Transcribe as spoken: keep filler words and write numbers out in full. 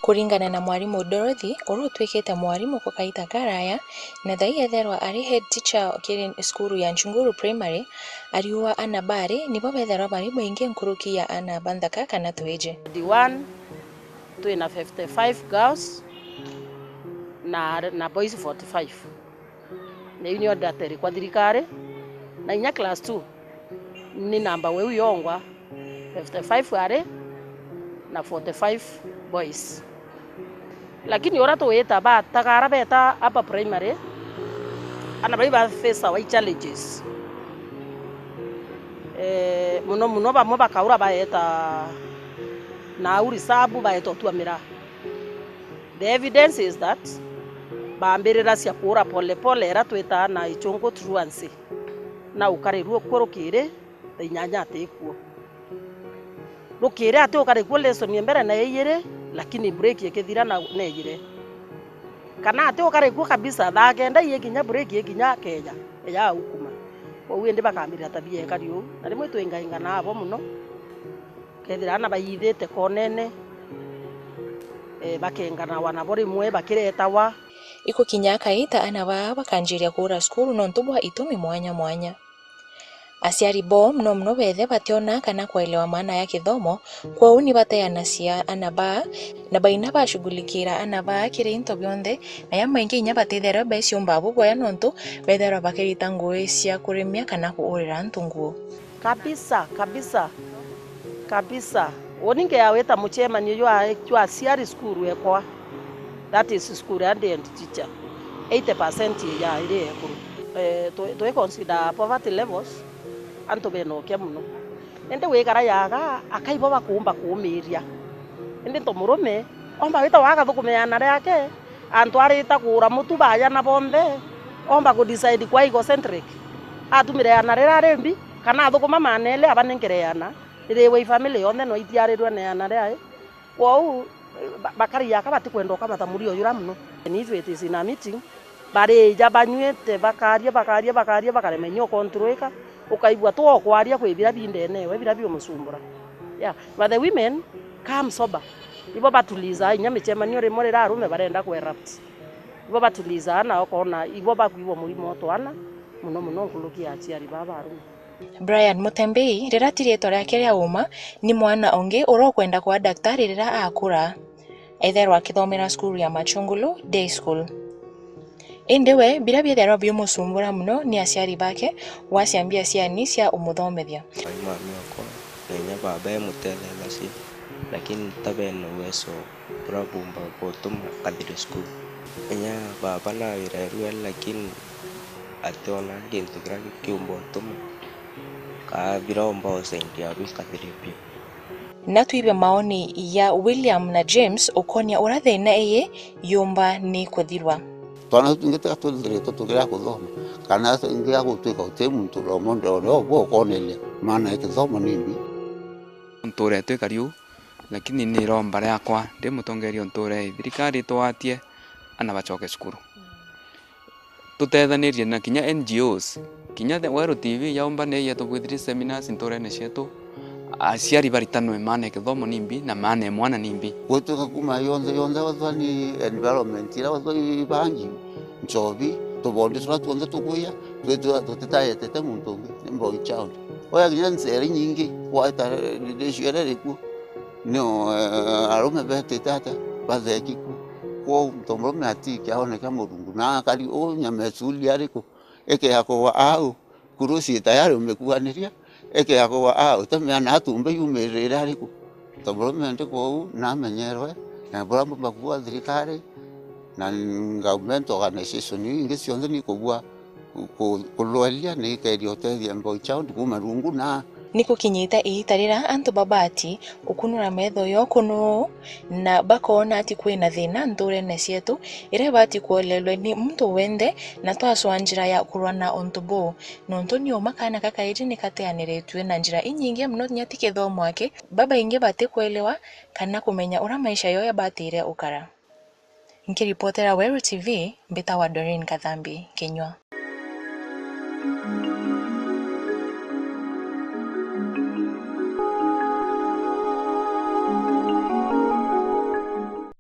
Kuringana na mwarimu Dorothy, uria utwikite mwarimu kwa kaita karaya, na thai etherwa ari head teacher kiri cukuru ya Njunguru Primary, ariuga ana bari nibo betherwa bari baingi nkuruki ya ana ba nthaka kana twiji. Grade one, twina fifty-five girls na, na boys forty-five. Ni union ndateri kwa thirikari, na inya class two ni namba weu yongwa, fifty-five ari na forty-five boys. Lakini uria tuwita batagara beta upper primary, ana bari ba face our challenges. Eh, muno muno bamwe bakaura baeta na au reserve baeta utua miraa. The evidence is that baambirira cia kuura pole pole, era twitaa na Ichungu truancy, na ukari ruo kuo rukiri, thaa inyanya ati kuo. Rukiri ati ukari kuo lesson ya mbere na ya ijiri, lakini break ikithira na, na ijiri. Kana ati ukari kuo kabisa, thaa kenda igikinya break igikinya keja, eja ukuma. Kwou indi bakambirira tabia ikari uu, na rimwe twingaingana abo muno. Kethira ana baithite konene, eh, bakenganawa nabo rimwe bakiretawa. Igukinya kaita ana baa bakanjiria kuura cukuru nontu bwa itumi mwanya mwanya. Aciari bo muno muno bethe bationa kana kuelewa maana ya kithomo, kwou ni bateanacia ana baa, na baina bashughulikira ana baa kiri into bionthe, na ya maingi inya batitherwa baiciumba buboya nontu betherwa bakirita ngui cia kurimia kana kuurira antu nguo. Kabisa, kabisa, kabisa. Uni nkeya wita mucemanio jwa, jwa aciari cukuru ekwa. That is school and, and teacher. Eighty percent ya iri ekuru. Eh, twi, twi consider poverty levels, antu benokia muno. Indi wikara yaga, akai bo bakuumba kuumiria. Indi nto murume, omba wita waga thukume yana riake, antu arita kuura mutu bajana bonthe, omba ku decide kwa egocentric. Atumire yana rira ri mbi, kana athukuma manele abanengere yana, ririwe i family yonthe no itiarirwe na yana riae. Kwou, ba-, bakari yaka batikwenda ukamata murio jura muno. And if it is in a meeting, barija banyuite, bakaria, bakaria, bakaria, bakarema inya ukontroika, ukaigua tu okwaria kwi bira bindenewe, bira biumucumbura. Yeah, but the women come sober. Ibo batuliza inya micemanio rimwe rira arume barenda ku erupt. Ibo batuliza na ukona ibo bakwigua murimo o twana, muno muno nkuruki ya aciari baa ba arume. Brian Mutembei, riria ti riitwa riake ria uuma, ni mwana ungi uria ukwenda kuba daktari riria akura. Etherwa akithomera cukuru ya Machungulu Day School. Indi we, biria bietherwa biumucumbura muno ni aciari bake gwacia mbia ciani cia umuthomethia. Ai mami okwa, na inya baba emutetheethagia, lakini ta bena uwezo buria buumba gutuma nkathire cukuru. Inya baba nawira eruere, lakini ationa gintu kiria gikiumba utuma kaa biraumba usaidia abi nkathire biu. Na twibie maoni ya William na James ukonia uria thina iyi yumba ni kuthirwa. Twana tutu twingi tiga tuthiritwe tukiria kuthoma, kana nginya gutwika uti muntu uromo ndoro bwo ukoneria maana ya kithomo ni mbi. Ntuure twikari uu, lakini ni iromba riakwa ndi mutongeria o ntuure ii, thirikari itugwatie ana bacoke cukuru. Tutethanirie na kinya N G Os, kinya the Weru T V yaumba ni yetubwithirie seminars ntuurene cietu, aciari baritanwe maana ya kithomo ni mbi na maana ya mwana ni mbi. Gwituka kuma yonthe yonthe, wethwa ni environment iria wethwa ibangi, nchobi, tubondi turia tuonthe tukuya, twithirwa tutitaetete muntu ungi, ni boy child. Oya kinya ncera inyingi, gweta ratio iria iri kuo, ni o, eh, arume betite atia, batheki kuo. Kwou muntu murume atiki aoneke Murungu, na akari uu nyama iculi ariku, ikea kugwa au, kurusi tayari umikuaniria, ikea kugwa au, utemea na atumbe yumirire ariku. Muntu murume ndi kwou namenyerwe, na buria mbumba kuuga thirikari, na government organization iu ingi cionthe ni kubua ku-, kulweria ni ikeeria utethia boy child kuuma rungu na. Ni kukinyite iita riria antu babati ukunura metho yo kunuu na bakoona ati kwina thina ntuurene cietu iria ibati kuolelwe ni muntu wenthe, na twacwaa njira ya kurwa na untu buu. Nontu ni uma kaana kakairi ni kateaniritue na njira inyingi mono, kinya ti kithomo aki, babaingi batikwelewa kana kumenya uria maisha yoo yabatiire ukara. Nkiripotera Weru T V, mbitawa Doreen Kathambi Kinyua.